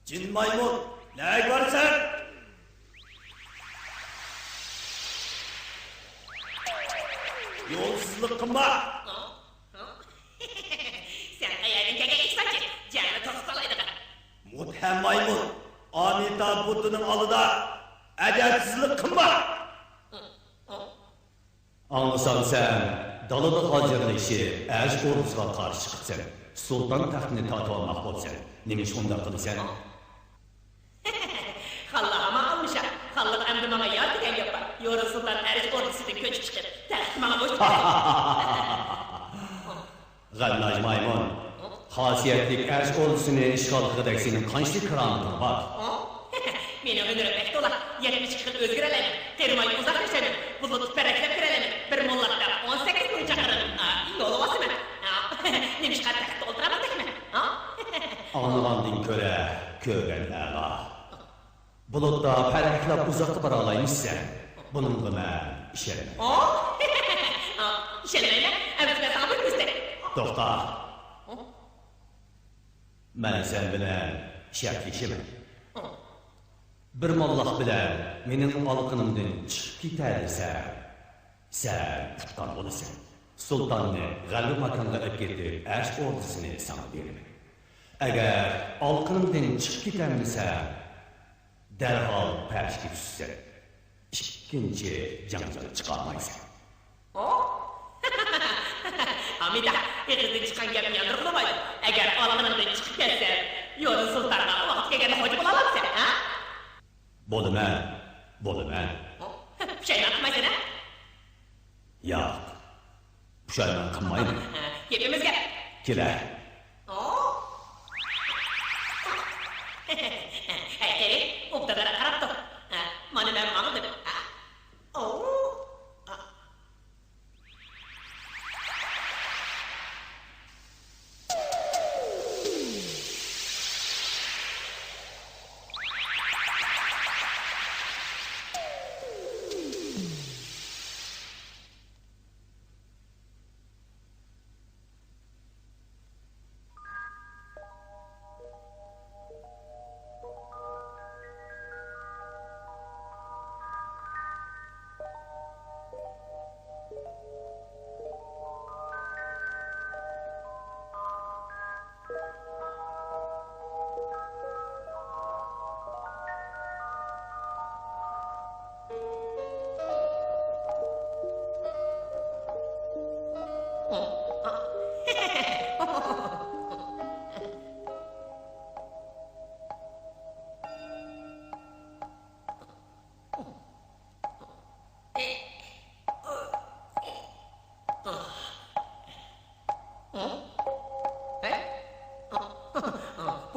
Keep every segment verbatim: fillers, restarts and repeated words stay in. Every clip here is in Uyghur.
جىن مايمۇن، نەگە بارىسەن؟ يولسىزلىق قىلما. سەن قەيەردىن كەلگەن ئېھسانچى؟ جەڭنى توسۇپ قالايدىغان. مۇتھەم مايمۇن، ئامىتابھ بۇددىنىڭ ئالدىدا ئەدەپسىزلىك قىلما. ئاڭلىسام، سەن دالىدا ھازىرلىشىپ، ئەرش ئوردىسىغا قارشى چىقىپسەن. سۇلتان تەختىنى تارتىۋالماق بولىسەن. نېمىش ئۇنداق قىلىسەن؟ خانلار ھامان ئالمىشا. خانلىق ئەمدى ماڭا يار دېگەن گەپ بار. يورۇن سۇلتان ئەرش ئوردىسىدىن كۆچۈپ چىقىپ، تەختنى ماڭا بوشىتىپ بەرسۇن. غەلناج مايمۇن، خاسىيەتلىك ئەرش ئوردىسىنى ئىشغال قىلغۇدەك سېنىڭ قانچىلىك كارامىتىڭ بار؟ مېنىڭ ھۈنىرىم بەك تولا. يەتمىش ئىككى خىل ئۆزگىرەلەيمەن. قېرىماي ئۇزاقلىشايمەن. بۇلۇتتا پەرەكلەپ كىرەلەيمەن. بىر موللاقتا ئون سەككىز مىڭ چاقىرىم، ئا، يول باسىمەن. ئا، نېمىشقا تەختتە ئولتۇرامەن دەيمەن؟ ھا؟ ئاڭلىغاندىن كۆرە، كۆرگەن ئەلا. بۇلۇتتا پەرەكلەپ ئۇزاققا بارالايمىسەن؟ بۇنىڭغا مەن ئىشەنمەيمەن. ئا، ئىشەنمەيمەن؟ ئەمىسە مەن ساڭا بىر كۆرسىتەي. توختا. مەن سەن بىلەن شەرتلىشىمەن. بىر موللاق بىلەن مېنىڭ ئالىقىنىمدىن چىقىپ كېتەلىسەڭ، سەن ئۇتقان بولىسەن. سۇلتاننى غەلىبە ماكانغا ئەكېتىپ، ئەرش ئوردىسىنى ساڭا بېرىمەن. ئەگەر ئالىقىنىمدىن چىقىپ كېتەلمىسەڭ، دەرھال پەرىشكە چۈشىسەن. ئىككىنچى جاڭجال چىقارمايسەن. ئو؟ ئامىتابھ، ئېغىزدىن چىققان گەپنى ياندۇرغىلى بولمايدۇ. ئەگەر ئالىقىنىڭدىن چىقىپ كەتسەم، يورۇن سۇلتانغا ۋاقتى كەلگەندە خوجا بولالامسەن، ھە؟ بولىمەن، بولىمەن. ئو، پۇشايمان قىلمايسەن، ھە؟ ياق، پۇشايمان قىلمايمەن. گېپىمىز گەپ. كېلە. ئو. ھەي، قېرى، ئوبدانراق قاراپ تۇر. ھە، مانا مەن ماڭدىم. ھە. ئو.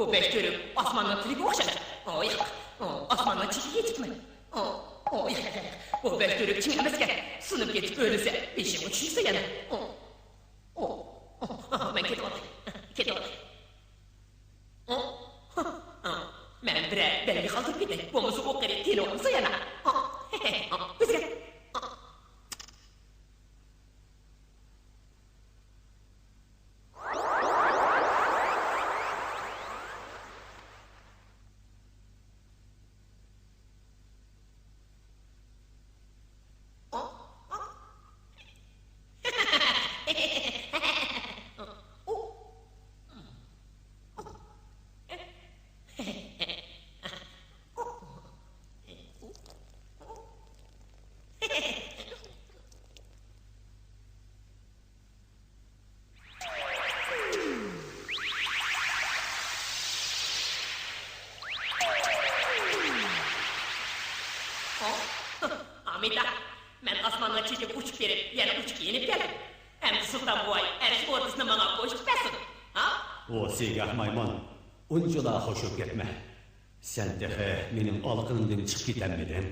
بۇ بەش تۈرۈك ئاسماننىڭ تىلىگە ئوخشايدۇ. ئۇ ياق، ئاسماننىڭ چېكىگە يېتىپمۇ؟ ئۇ ياق، ياق، ياق. بۇ بەش تۈرۈك چىڭ ئەمەسكەن. سۇنۇپ كېتىپ ئۆلسە، بېشىمغا چۈشمىسە يەنە. ئۇ، ئۇ، ئۇ، مەن كېتىۋالاي. كېتىۋالاي. ئۇ، ئۇ، مەن بىرەر بەلگە قالدۇرۇپ كېتەي. بولمىسا ئۇ قېرى تېنىۋالمىسا يەنە. ئۇ، ئۇ، ئۆزگەر. ئۇ. ئامىتابھ، مەن ئاسماننىڭ چېكىگە ئۇچۇپ بېرىپ، يەنە ئۇچۇپ يېنىپ كەلدىم. ئەمدى سۇلتان بوۋاي ئەرش ئوردىسىنى ماڭا بوشىتىپ بەرسۇن. ھا؟ ۋوسىگاھ مايمۇن، ئۇنچىلا خوش بولۇپ كەتمە. سەن تېخى مېنىڭ ئالىقىنىمدىن چىقىپ كېتەلمىدىڭ.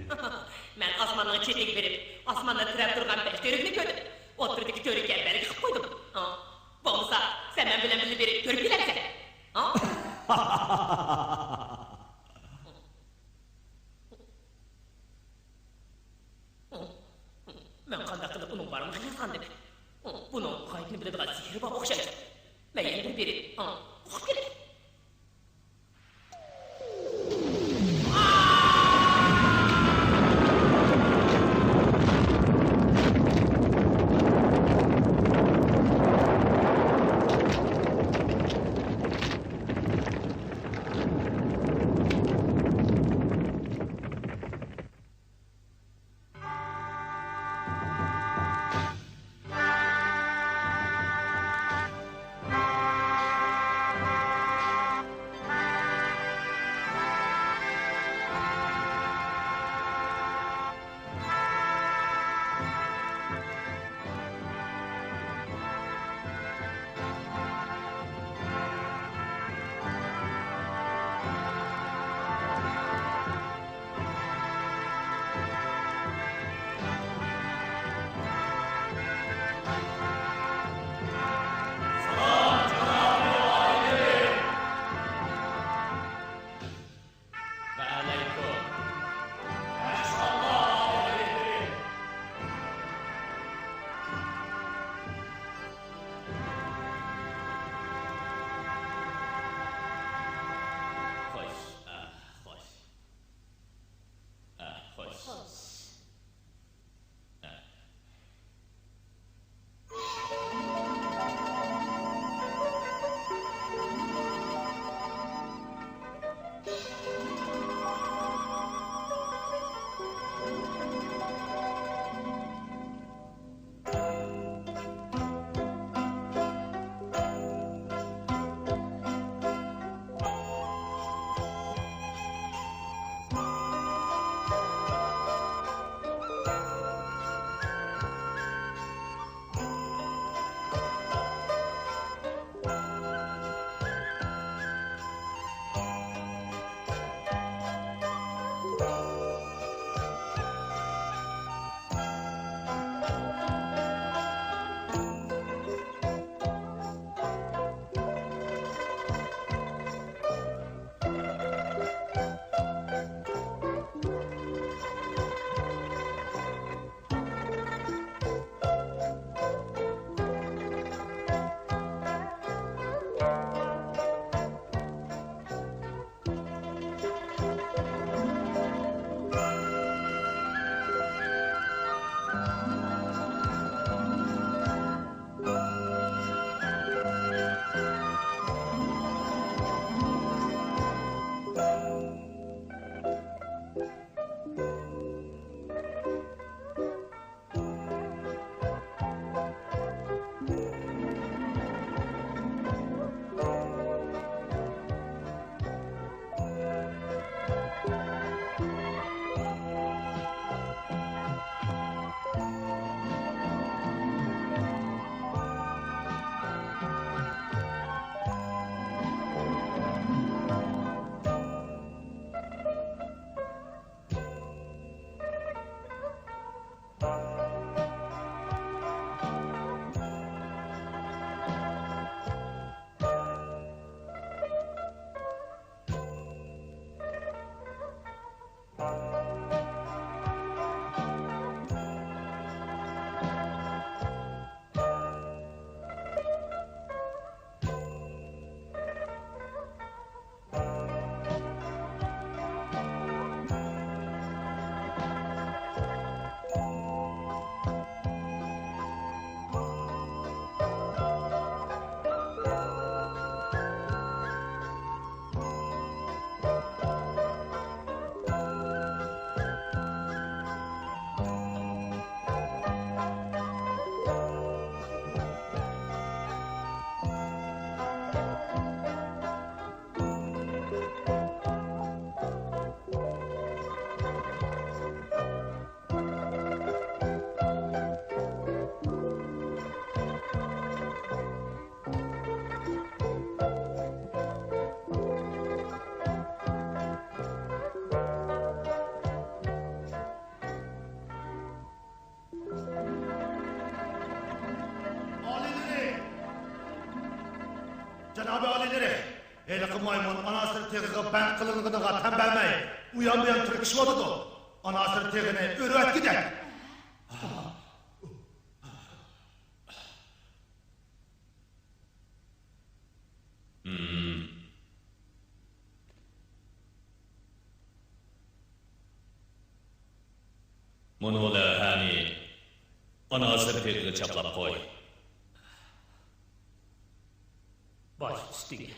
مەن ئاسماننىڭ چېتىگە بېرىپ، ئاسماندا تىرەپ تۇرغان بەش تۈركنى كۆردۈم. ئوتتۇرىدىكى تۈرككە بەلگە قىلىپ قويدۇم. ھا؟ بولمىسا، سەن مەن بىلەن بىللە بېرىپ كۆرۈپ كېلەمسەن؟ ھا؟ مەن قانداق قىلىپ ئۇنىڭ بارمىقىنى ياساندىم؟ بۇنىڭ غەيىبنى بىلىدىغان سېھرى بار ئوخشايدۇ. مەن يەنە بىر بېرىپ، ئۇقۇپ كېلەي. ھېلىقى مايمۇن ئاناسىر تېغىغا بەند قىلىنغىنىغا تەن بەرمەي، ئۇيان-بۇيان تىركىشىۋاتىدۇ. ئاناسىر تېغىنى ئۆرۈۋەتكۈدەك. ھىم. مۇنۇ لەۋھەنى ئاناسىر تېغىغا چاپلاپ قوي. باش ئۈستىگە.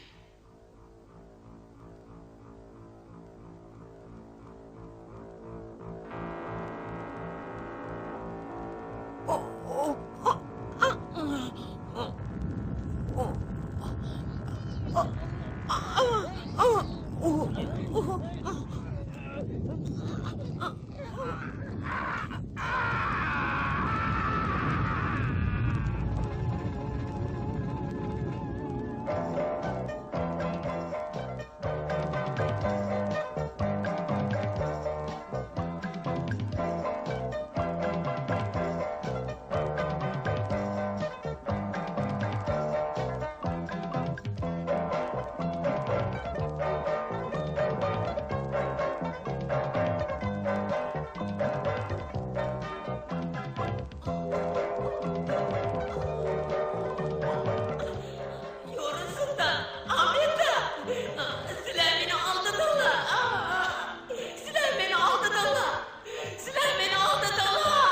يورۇسۇندا، ئامىندا. سىلەر مېنى ئالدىدىڭلار. سىلەر مېنى ئالدىدىڭلار. سىلەر مېنى ئالدىدىڭلار.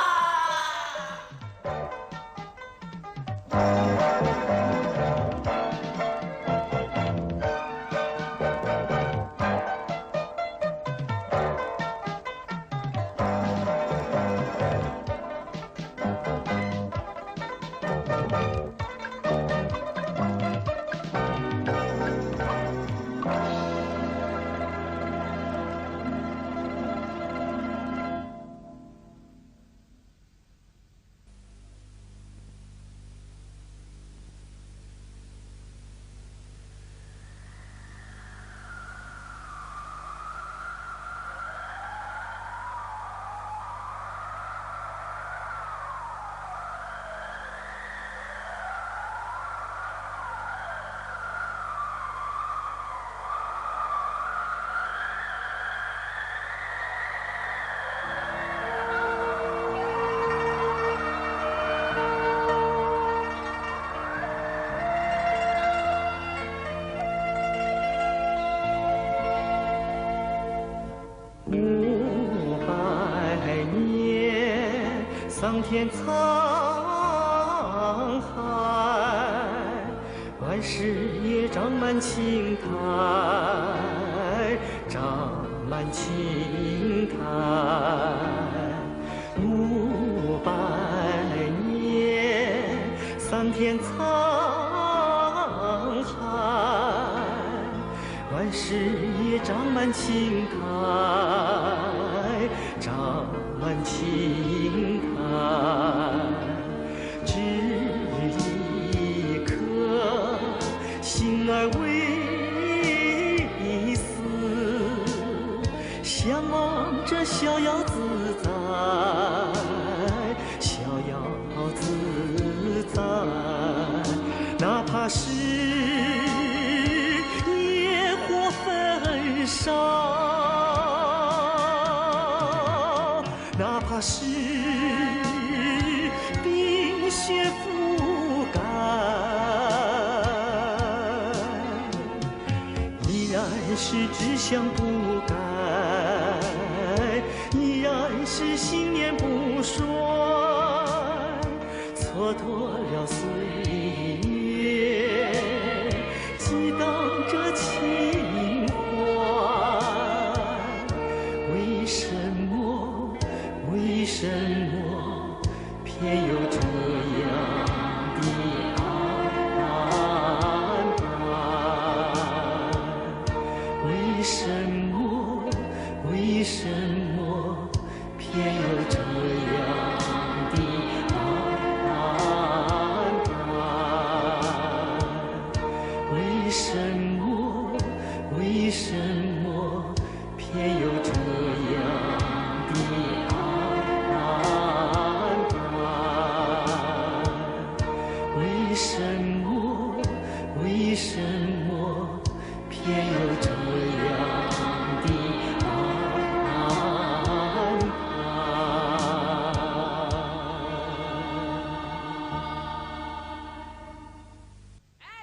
ئەي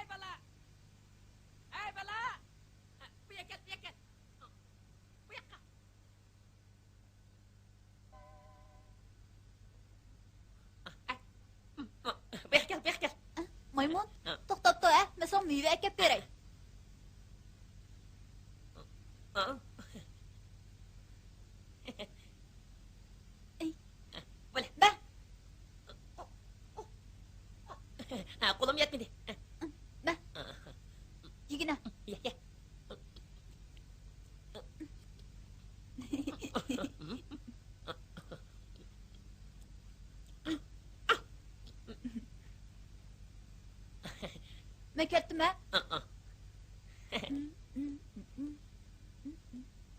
بالا! ئەي بالا! بۇ يەرگە كەل، بۇ يەرگە كەل! بۇ ياققا! بۇياققا كەل، بۇياققا كەل. مايمۇن، توختاپ تۇر، ھە، مەن ساڭا مېۋە ئەكەپ بېرەي. ئەي. بولە. بە. ھە، قولۇم يەتمىدى. بە. يېگىنە. يە، يە. مەن كەتتىم، ھە؟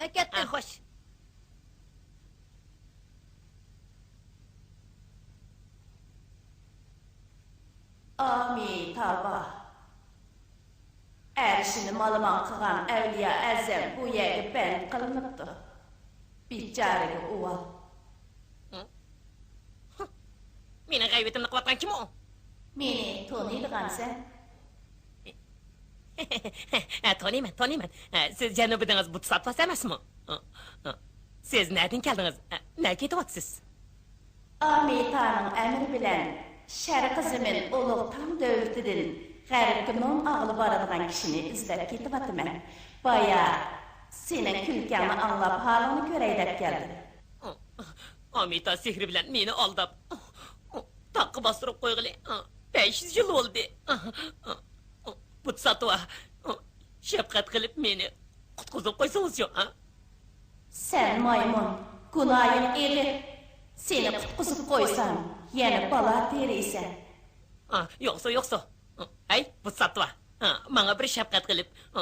مەن كەتتىم. خوش. ئامىتابا. ئەرشىنى مالىمان قىلغان ئەۋلىيا ئەزەم بۇ يەرگە بەند قىلىنىپتۇ. بىچارىگە ئۇۋال. ھە؟ مېنىڭ غەيۋىتىمنى قىلىۋاتقان كىم ئۇ؟ مېنى تونۇيدىغانسەن. ھە، تونۇيمەن، تونۇيمەن. ھە، سىز جەنۇبىدىڭىز بۇتساتۋاس ئەمەسمۇ؟ ھە، ھە. سىز نەدىن كەلدىڭىز؟ ھە، نەگە كېتىۋاتىسىز؟ ئامىتانىڭ ئەمرى بىلەن شەرقىي زېمىن ئۇلۇغ تاڭ دۆلىتىدىن غەربكە نون ئالغىلى بارىدىغان كىشىنى ئىزدەپ كېتىۋاتىمەن. بايا سېنىڭ كۈلكەڭنى ئاڭلاپ، ھالىڭنى كۆرەي دەپ كەلدىم. ئامىتا سېھرى بىلەن مېنى ئالداپ، تاغقا باستۇرۇپ قويغىلى بەش يۈز يىل بولدى. بۇتساتۋا، شەپقەت قىلىپ مېنى قۇتقۇزۇپ قويسىڭىزچۇ، ھە؟ سەن مايمۇن، گۇناھىڭ ئېغىر. سېنى قۇتقۇزۇپ قويسام، يەنە بالا تېرىيسەن. ئا، يوقسۇ، يوقسۇ. ھەي، بۇتساتۋا. ئا، ماڭا بىر شەپقەت قىلىپ، ئا،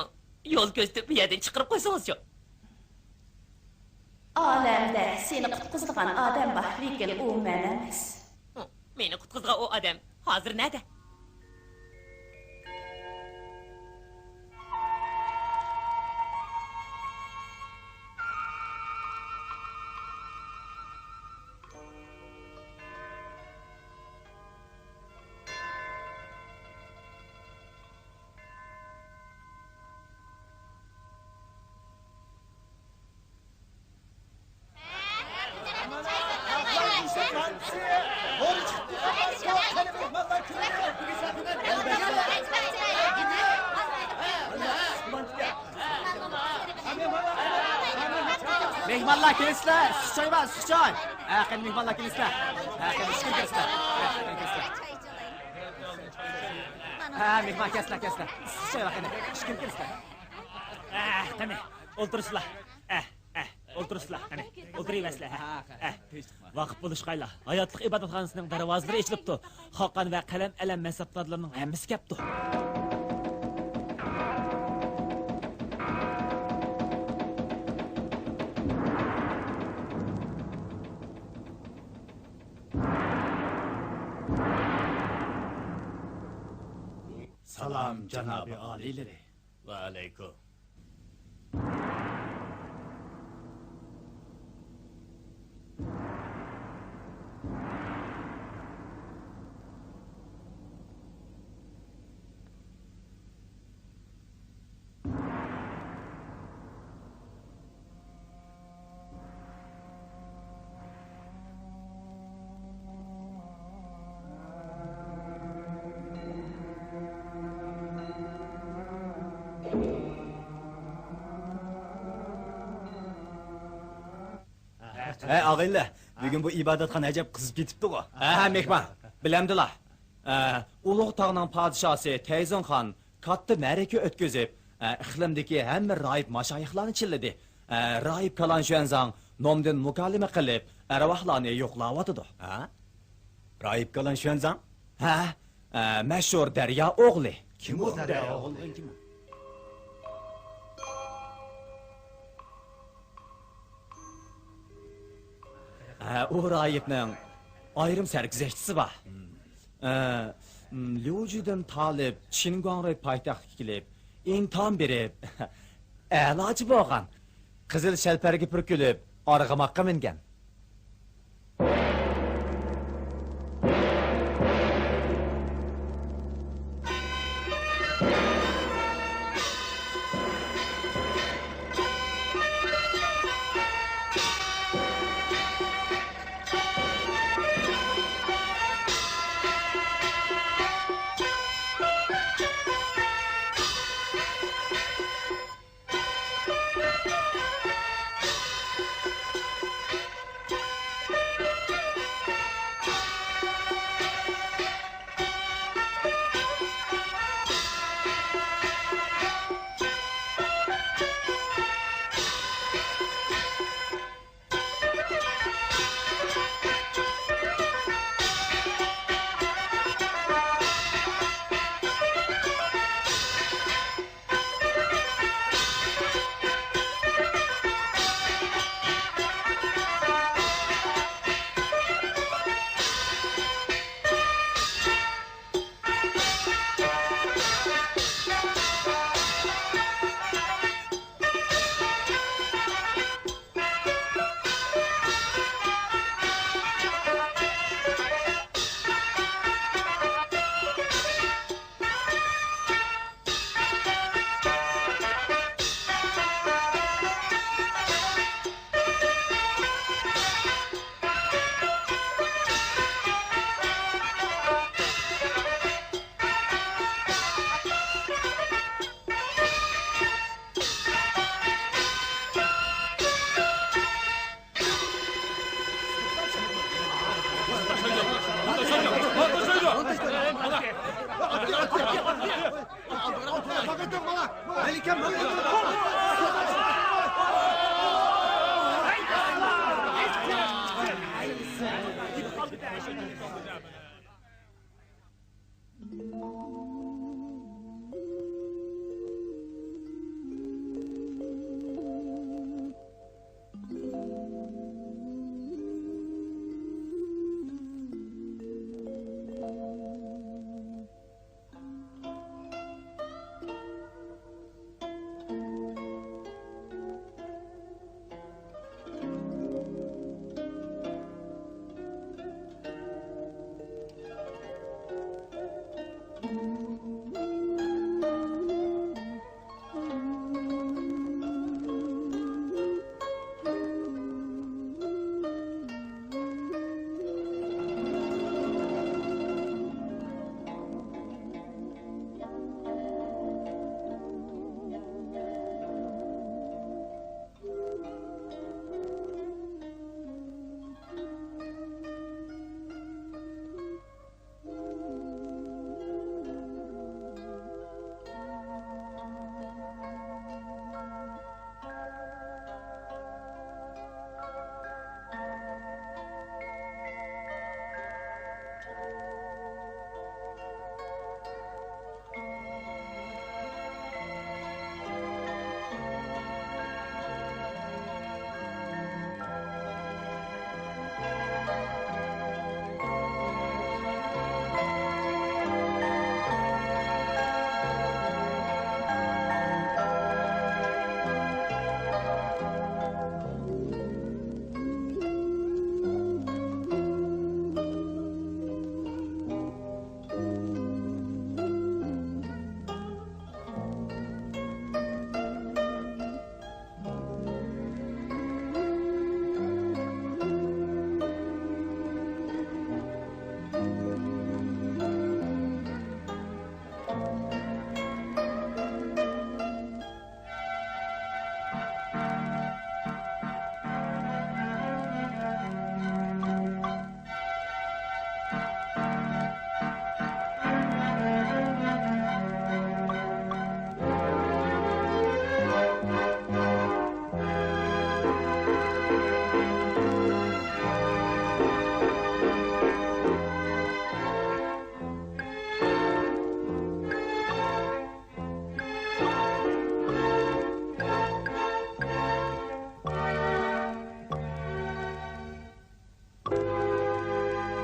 يول كۆرسىتىپ بۇ يەردىن چىقىرىپ قويسىڭىزچۇ. ئالەمدە سېنى قۇتقۇزىدىغان ئادەم بار، لېكىن ئۇ مەن ئەمەس. مېنى قۇتقۇزغان ئۇ ئادەم ھازىر نەدە؟ مېھمانلار كېلىسىلەر، سۇچاي بار، سۇچاي. ھە، قېنى مېھمانلار كېلىسىلەر. ھە، قېنى ئىشكىن كىرىسىلەر. ھە، قېنى ئىشكىن كىرىسىلەر. ھە، مېھمان كەلسىلەر، كەلسىلەر. سۇچاي بار، قېنى ئىشكىن كىرىسىلەر. ھە، قېنى ئولتۇرسىلەر. ھە. ئە، ئولتۇرسىلا، قېنى، ئولتۇرۇۋەرسىلە، ھە. ھە. ۋاقىپ بولۇشقايلا، ھاياتلىق ئىبادەتخانىسىنىڭ دەرۋازىلىرى ئېچىلىپتۇ. خاقان ۋە قەلەم ئەلەم مەنسەپدارلىرىنىڭ ھەممىسى كەپتۇ. سالام، جانابىي ئالىيلىرى. ۋەئەلەيكۇم. ھەي، ئاغىنىلەر، بۈگۈن بۇ ئىبادەتخانا ئەجەب قىزىپ كېتىپتىغۇ. ھە، مېھمان، بىلەمدىلا. ئە، ئۇلۇغ تاغنىڭ پادىشاھسى تەيزىڭخان كاتتا مەرىكە ئۆتكۈزۈپ، ئە، ئىقلىمدىكى ھەممە راھىب ماشايىخلارنى چىللىدى. ئە، راھىب كالان شۈەنزاڭ نومدىن مۇكالىمە قىلىپ، ئەرۋاھلارنى يوقلاۋاتىدۇ. ھە؟ راھىب كالان شۈەنزاڭ؟ ھە، ئە، مەشھۇر دەريا ئوغلى. كىم ئۇ دەريا ئوغلى؟ ھە، ئۇ راھىبنىڭ ئايرىم سەرگۈزەشتىسى بار. ئە، ليۇجۈدىن تالىپ چىن گۇاڭرۇي پايتەختكە كېلىپ، ئىمتىھان بېرىپ، ئەلاچى بولغان. قىزىل شەلپەرگە پۈركىلىپ، ئارغىماققا مىنگەن.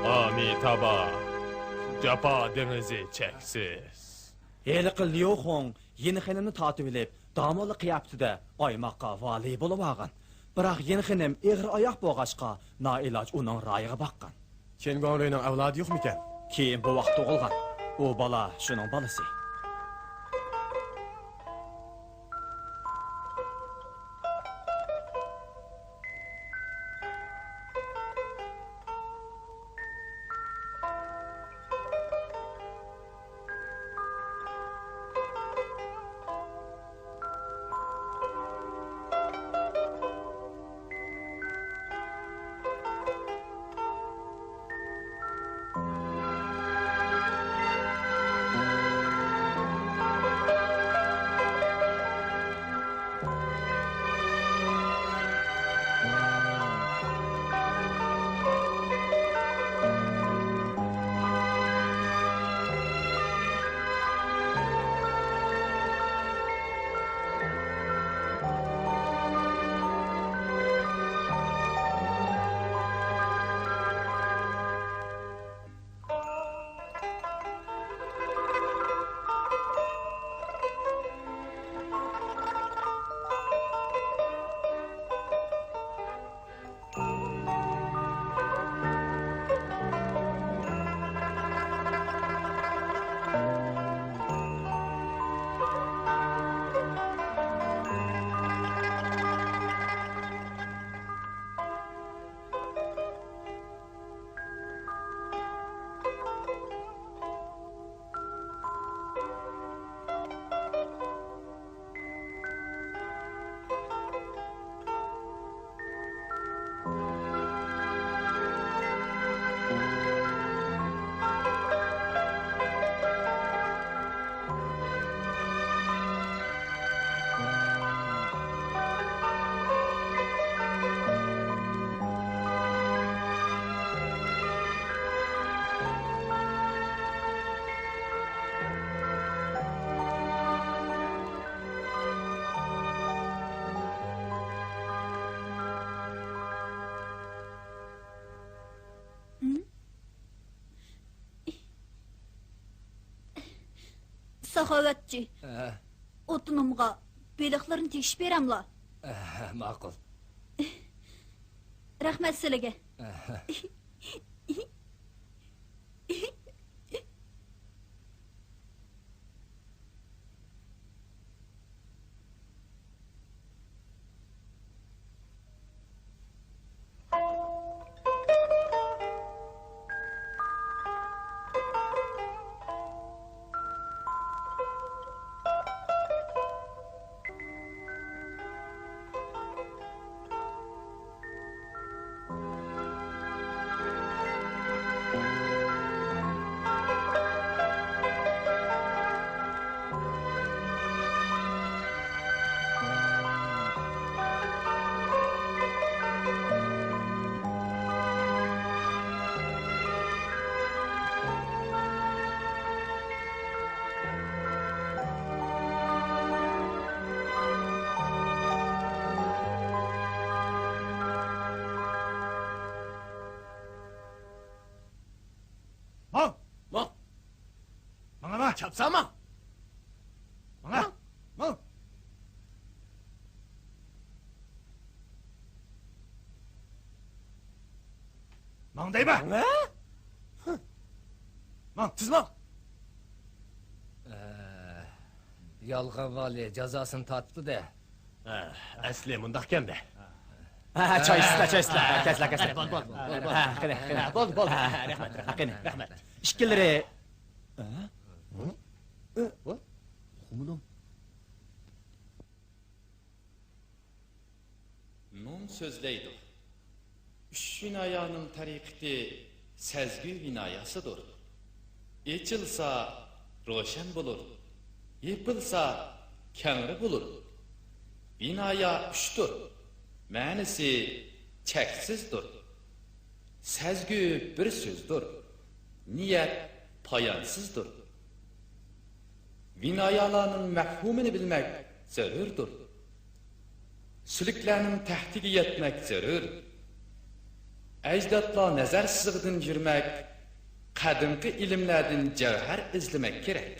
ئامىتابا، جاپا دېڭىزى چەكسىز. ھېلىقى ليۇ خۇڭ يىن خېنىمنى تارتىۋېلىپ، داموللا قىياپىتىدە ئايماققا ۋالىي بولۇۋالغان. بىراق يىن خېنىم ئېغىر ئاياق بولغاچقا، نائىلاج ئۇنىڭ رايىغا باققان. چېن گۇاڭرۇينىڭ ئەۋلادى يوقمىكەن؟ كېيىن بوۋاق تۇغۇلغان. ئۇ بالا شۇنىڭ بالىسى. ساخاۋەتچى، ئە. ئوتۇنۇمغا بېلىقلىرىنى تېشىپ بېرەملا؟ ئە، ماقۇل. رەھمەت سىلىگە. ئە. ماڭ! ماڭ! ماڭا ما! چاپسان ماڭ! ماڭا! ماڭ! ماڭ دەيمەن! ماڭ! ماڭ، تېز ماڭ! ئە، يالغان ۋالىي جازاسىنى تارتىپتۇ-دە. ھە، ئەسلى مۇنداقكەن-دە. ھە، چاي ئىچسىلە، چاي ئىچسىلە. كەلسىلە، كەلسىلە. بول، بول، بول، بول، بول. ھە، قېنى، قېنى. ھە، بولدى، بولدى. ھە، رەھمەت، ھە، قېنى. رەھمەت. ئىككىلىرى. ھە؟ ھە؟ ئۇقمىدىم. نۇن سۆزلەيدۇ. ئۈچ ۋىنايانىڭ تەرىقىتى سەزگۈ ۋىناياسىدۇر. ئېچىلسا روشەن بولۇر، يېپىلسا كەڭرى بولۇر. ۋىنايا ئۈچتۇر، مەنىسى چەكسىزدۇر. سەزگۈ بىر سۆزدۇر، نىيەت پايانسىزدۇر. ۋىنايالارنىڭ مەپھۇمىنى بىلمەك زۆرۈردۇر. سۈلۈكلەرنىڭ تەھتىگە يەتمەك زۆرۈر. ئەجدادلار نەزەر سىزىقىدىن يۈرمەك، قەدىمكى ئىلىملەردىن جەۋھەر ئىزلىمەك كېرەك.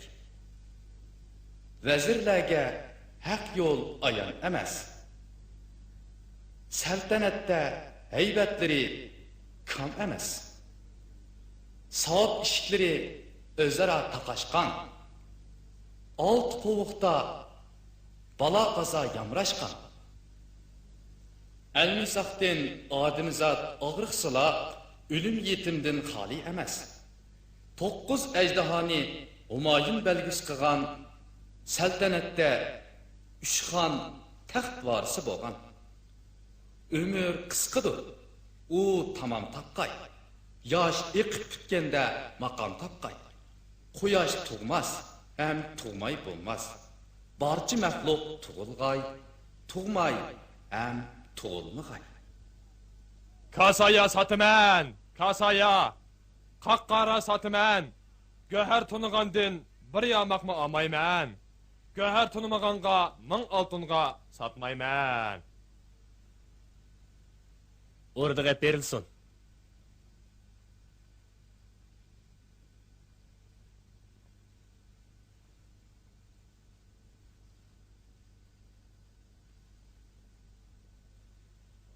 ۋەزىرلەرگە ھەق يول ئايان ئەمەس. سەلتەنەتتە ھەيۋەتلىرى كام ئەمەس. ساۋاب ئىشىكلىرى ئۆزئارا تاقاشقان. ئالتە قوۋۇقتا بالا-قازا يامراشقان. ئەلمىساقتىن ئادىمىزات ئاغرىقسىلا، ئۆلۈم-يېتىمدىن خالىي ئەمەس. توققۇز ئەجدىھانى ھۇمايۇن بەلگىسى قىلغان، سەلتەنەتتە ئۈچ خان تەخت ۋارىسى بولغان. ئۆمۈر قىسقىدۇر، ئۇ تامام تاپقاي. ياش ئېقىپ پۈتكەندە ماقام تاپقاي. قۇياش تۇغماس ھەم تۇغماي بولماس. بارچە مەخلۇق تۇغۇلغاي، تۇغماي ھەم تۇغۇلمىغاي. كاسايا ساتىمەن، كاسايا! قاققارا ساتىمەن، گۆھەر تونۇغاندىن بىر ياماقمۇ ئالمايمەن. گۆھەر تونۇمىغانغا مىڭ ئالتۇنغا ساتمايمەن. ئوردىغا ئېلىپ بېرىلسۇن.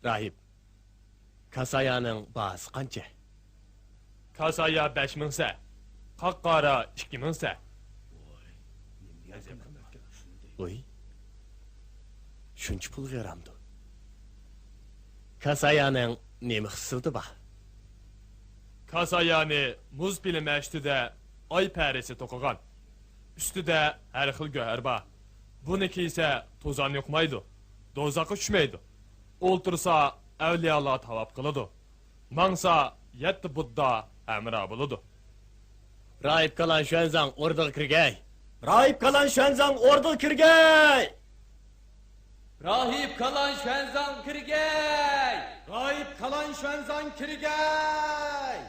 راھىب، كاسايانىڭ باھاسى قانچە؟ كاسايا بەش مىڭ سە، قاققارا ئىككى مىڭ سە. ۋوي، شۇنچە پۇلغا يارامدۇ؟ كاسايانىڭ نېمە خىسلىتى بار؟ كاسايانى مۇز پىلىمە ئۈستىدە ئاي پەرىسى توقۇغان. ئۈستىدە ھەر خىل گۆھەر بار. بۇنى كىيسە توزان يۇقمايدۇ، دوزاخقا چۈشمەيدۇ. ئولتۇرسا ئەۋلىيالار تاۋاپ قىلىدۇ. ماڭسا يەتتە بۇددا ھەمراھ بولىدۇ. راھىب كالان شۈەنزاڭ ئوردىغا كىرگەي! راھىب كالان شۈەنزاڭ ئوردىغا كىرگەي! راھىب كالان شۈەنزاڭ كىرگەي! راھىب كالان شۈەنزاڭ كىرگەي!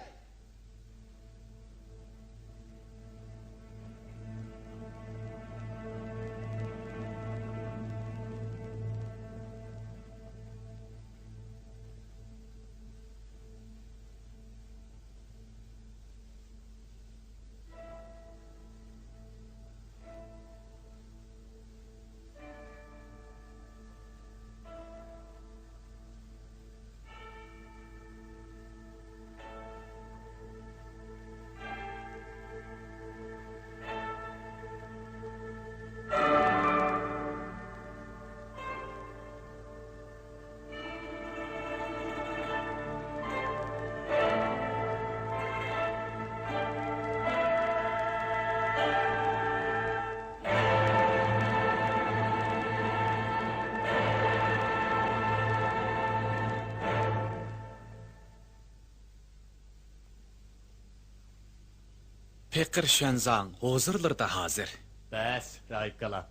پېقىر شۈەنزاڭ ھۇزۇرلىرىدا ھازىر. بەس، راھىب كالان.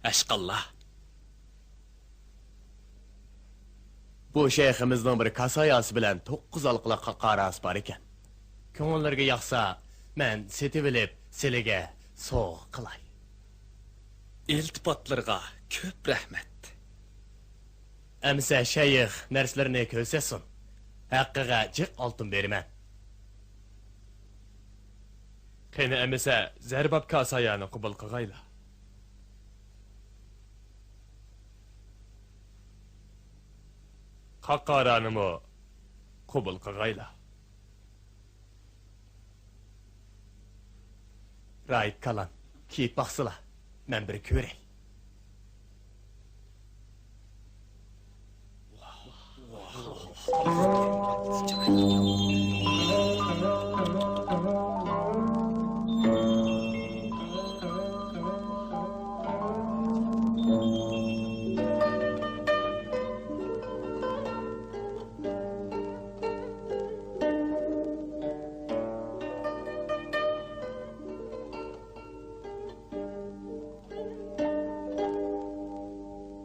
ئەشقاللا. بۇ شەيخىمىزنىڭ بىر كاساياسى بىلەن توققۇز ھالقىلىق قاقاراسى بار ئىكەن. كۆڭۈللىرىگە ياقسا، مەن سېتىۋېلىپ، سىلىگە سوۋغا قىلاي. ئىلتىپاتلىرىغا كۆپ رەھمەت. ئەمىسە شەيخ نەرسىلىرىنى كۆرسەتسۇن. ھەققىگە جىق ئالتۇن بېرىمەن. قېنى ئەمىسە زەرباب كاسايانى قوبۇل قىغايلا. قاقارانىمۇ قوبۇل قىغايلا. راھىب كالان، كىيىپ باقسىلا، مەن بىر كۆرەي.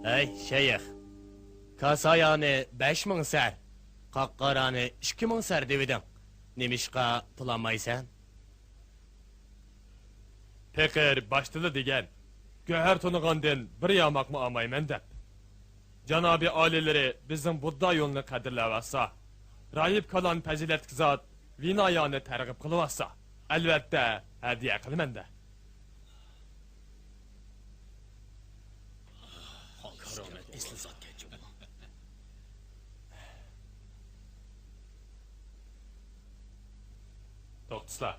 ھەي، شەيخ! كاسايانى بەش مىڭ سەر، قاققارانى ئىككى مىڭ سەر دېۋىدىڭ. نېمىشقا پۇل ئالمايسەن؟ پېقىر باشتىلا دېگەن، گۆھەر تونۇغاندىن بىر ياماقمۇ ئالمايمەن دەپ. جانابىي ئالىيلىرى بىزنىڭ بۇددا يولىنى قەدىرلەۋاتسا، راھىب كالان پەزىلەتلىك زات ۋىنايانى تەرغىب قىلىۋاتسا، ئەلۋەتتە ھەدىيە قىلىمەن-دە. ئۇستاز،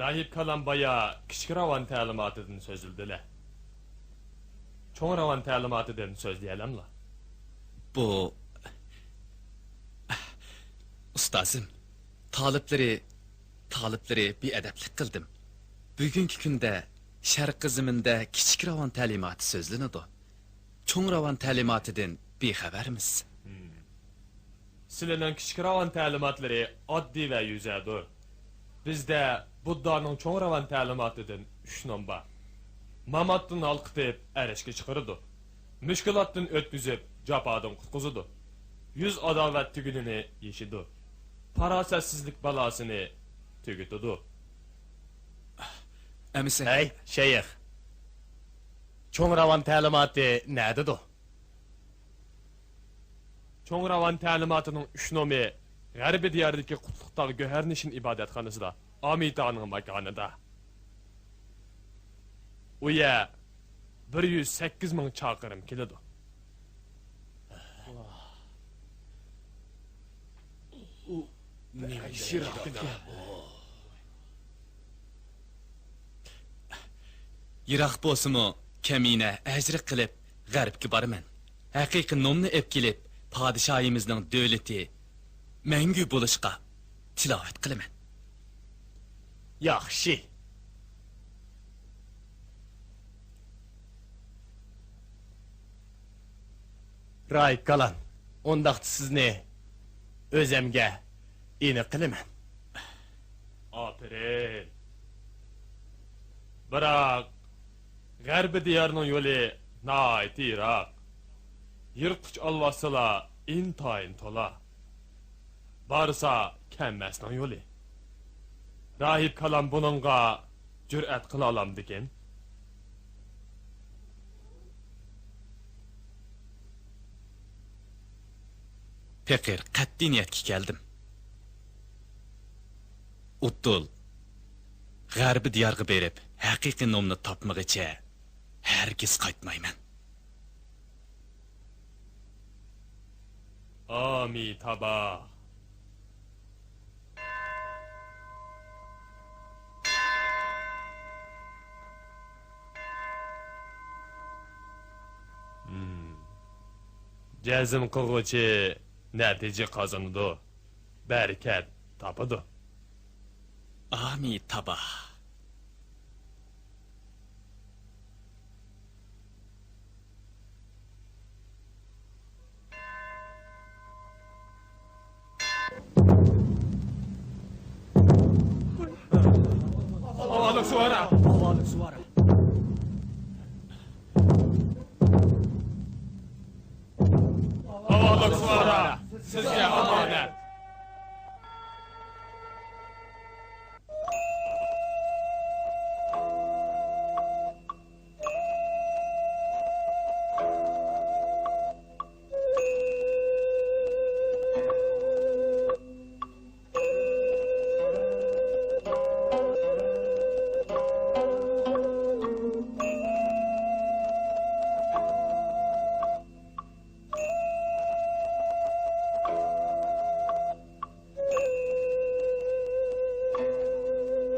راھىب كالام بايا كىچىك راۋان تەلىماتىدىن سۆزلىدىلە. چوڭ راۋان تەلىماتىدىن سۆزلىيەلەملا؟ بۇ، ئۇستازىم، تالىپلىرى، تالىپلىرى بىئەدەپلىك قىلدىم. بۈگۈنكى كۈندە شەرقىي زېمىندە كىچىك راۋان تەلىماتى سۆزلىنىدۇ. چوڭ راۋان تەلىماتىدىن بىخەۋەرمىز. سىلىنىڭ كىچىك راۋان تەلىماتلىرى ئاددىي ۋە يۈزەدۇر. بىزدە بۇددانىڭ چوڭ راۋان تەلىماتىدىن ئۈچ نوم بار. ماماتتىن ھالقىتىپ ئەرشكە چىقىرىدۇ. مۈشكۈلاتتىن ئۆتكۈزۈپ جاپادىن قۇتقۇزىدۇ. يۈز ئاداۋەت تۈگۈنىنى يېشىدۇ. پاراسەتسىزلىك بالاسىنى تۈگىتىدۇ. ئەمىسە. ھەي، شەيخ! چوڭ راۋان تەلىماتى نەدىدۇ؟ چوڭ راۋان تەلىماتىنىڭ ئۈچ نومى غەربىي دىياردىكى قۇتلۇق تاغ گۆھەرنىشىن ئىبادەتخانىسىدا، ئامىتانىڭ ماكانىدا. ئۇ يەر بىر يۈز سەككىز مىڭ چاقىرىم كېلىدۇ. يىراق بولسىمۇ، كەمىنە ھەجرە قىلىپ غەربكە بارىمەن. ھەقىقىي نومنى ئېلىپ كېلىپ، پادىشاھىمىزنىڭ دۆلىتى مەڭگۈ بولۇشقا تىلاۋەت قىلىمەن. ياخشى. راھىب كالان، ئۇنداقتا سىزنى ئۆزەمگە ئىنىق قىلىمەن. ئاپىرىن. بىراق، غەربىي دىيارنىڭ يولى ناھايىتى يىراق. يىرتقۇچ ئالۋاستىلار ئىنتايىن تولا. بارسا كەممەسنىڭ يولى. راھىب كالام بۇنىڭغا جۈرئەت قىلالامدىكىن؟ پېقىر، قەتئىي نىيەتكە كەلدىم. ئۇددۇل، غەربىي دىيارغا بېرىپ، ھەقىقىي نومنى تاپمىغىچە ھەرگىز قايتمايمەن. ئامىتابا. جەزم قىلغۇچى نەتىجە قازىنىدۇ، بەرىكەت تاپىدۇ. ئامىتابا. ئاۋالوكسۋارا، سىزگە ئامانەت.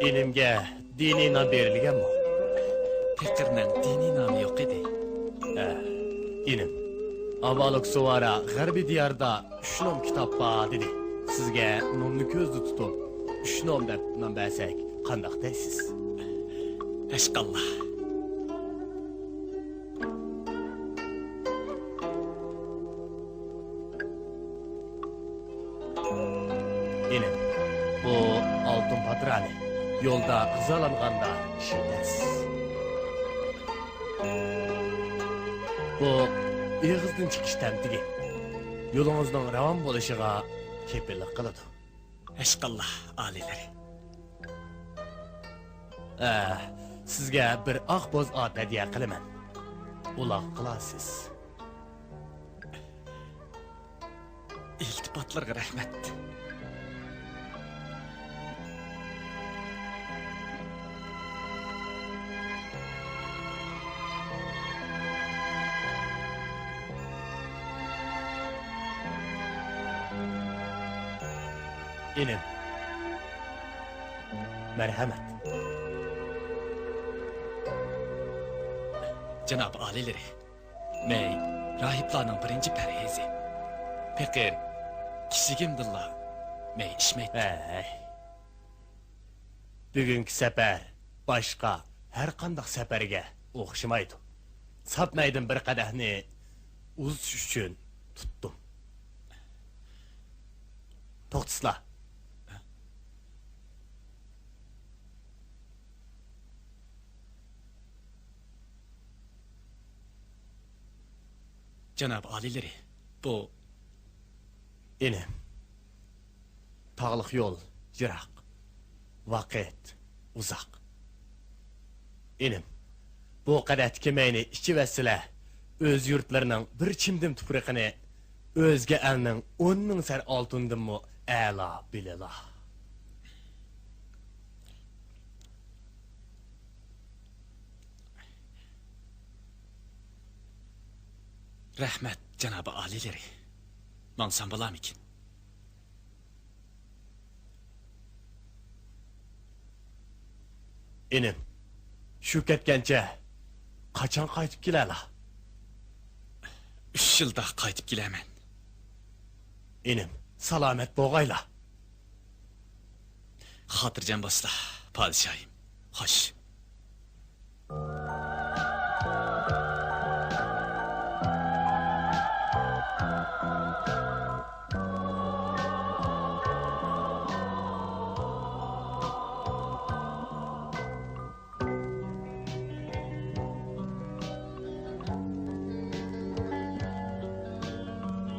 ئىنىمگە دىنىي نام بېرىلگەنمۇ؟ پېقىرنىڭ دىنىي نامى يوق ئىدى. ھە، ئىنىم. ئاۋالوكسۋارا غەربىي دىياردا ئۈچ نوم كىتاب بار دېدى. سىزگە نومنى كۆزدە تۇتۇپ، ئۈچ نوم دەپ نام بەرسەك قانداق دەيسىز؟ ھەشقاللا. ئىنىم، بۇ ئالتۇن پاتىرانى يولدا غىزالانغاندا ئىشى تەس. بۇ ئېغىزدىن چىقىش تەمتىكى يولىڭىزنىڭ راۋان بولۇشىغا كېپىللىك قىلىدۇ. ھەشقاللا ئالىيلىرى. ئە، سىزگە بىر ئاق بوز ئات ھەدىيە قىلىمەن. ئۇلاغ قىلارسىز. ئىلتىپاتلىرىغا رەھمەت. ئىنىم، مەرھەمەت. جاناب ئالىيلىرى، مەي راھىبلارنىڭ بىرىنچى پەرھىزى. پېقىر كىشىلىكىمدىنلا مەي ئىچمەيتتىم. ھەي. بۈگۈنكى سەپەر باشقا ھەر قانداق سەپەرگە ئوخشىمايدۇ. ساپ مەيدىن بىر قەدەھنى ئۇزىتىش ئۈچۈن تۇتتۇم. توختىسىلا. جاناب ئالىيلىرى، بۇ. ئىنىم، تاغلىق يول يىراق، ۋاقىت ئۇزاق. ئىنىم، بۇ قەدەھتىكى مەينى ئىچىۋەتسىلە، ئۆز يۇرتلىرىنىڭ بىر چىمدىم تۇپرىقىنى ئۆزگە ئەلنىڭ ئون مىڭ سەر ئالتۇندىنمۇ ئەلا بىلىلا. رەھمەت، جانابىي ئالىيلىرى. ماڭسام بولارمىكىن؟ ئىنىم، شۇ كەتكەنچە قاچان قايتىپ كېلەلا؟ ئۈچ يىلدا قايتىپ كېلەرمەن. ئىنىم، سالامەت بولغايلا. خاتىرجەم بولسىلا، پادىشاھىم. خوش.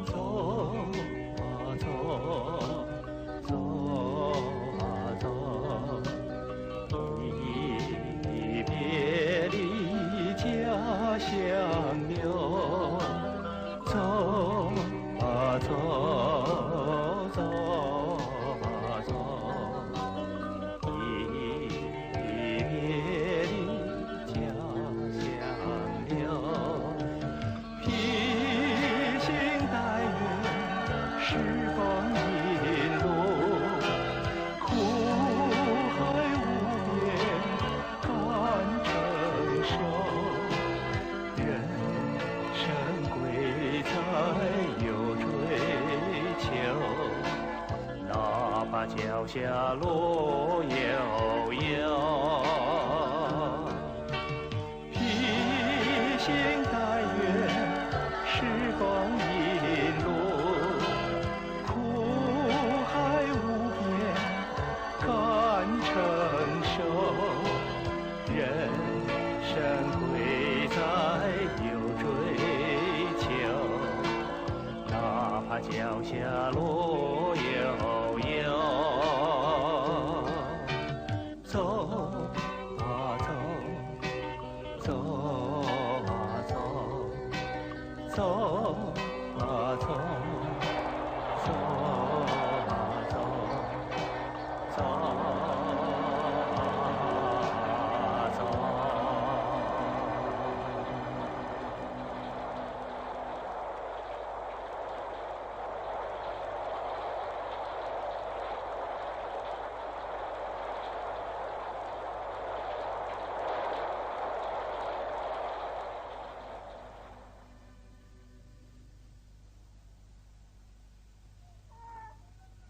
走啊走，走啊走，离别的家乡哟。走啊走，走啊走，离别的 家乡了。披星戴月，释放引路，苦海无边，敢承受。人生贵在有追求。 哪怕脚下路遥遥。披星戴月，释放引路，苦海无边，敢承受。人生贵在有追求。 哪怕脚下路遥遥。走啊走，走啊走，走啊走。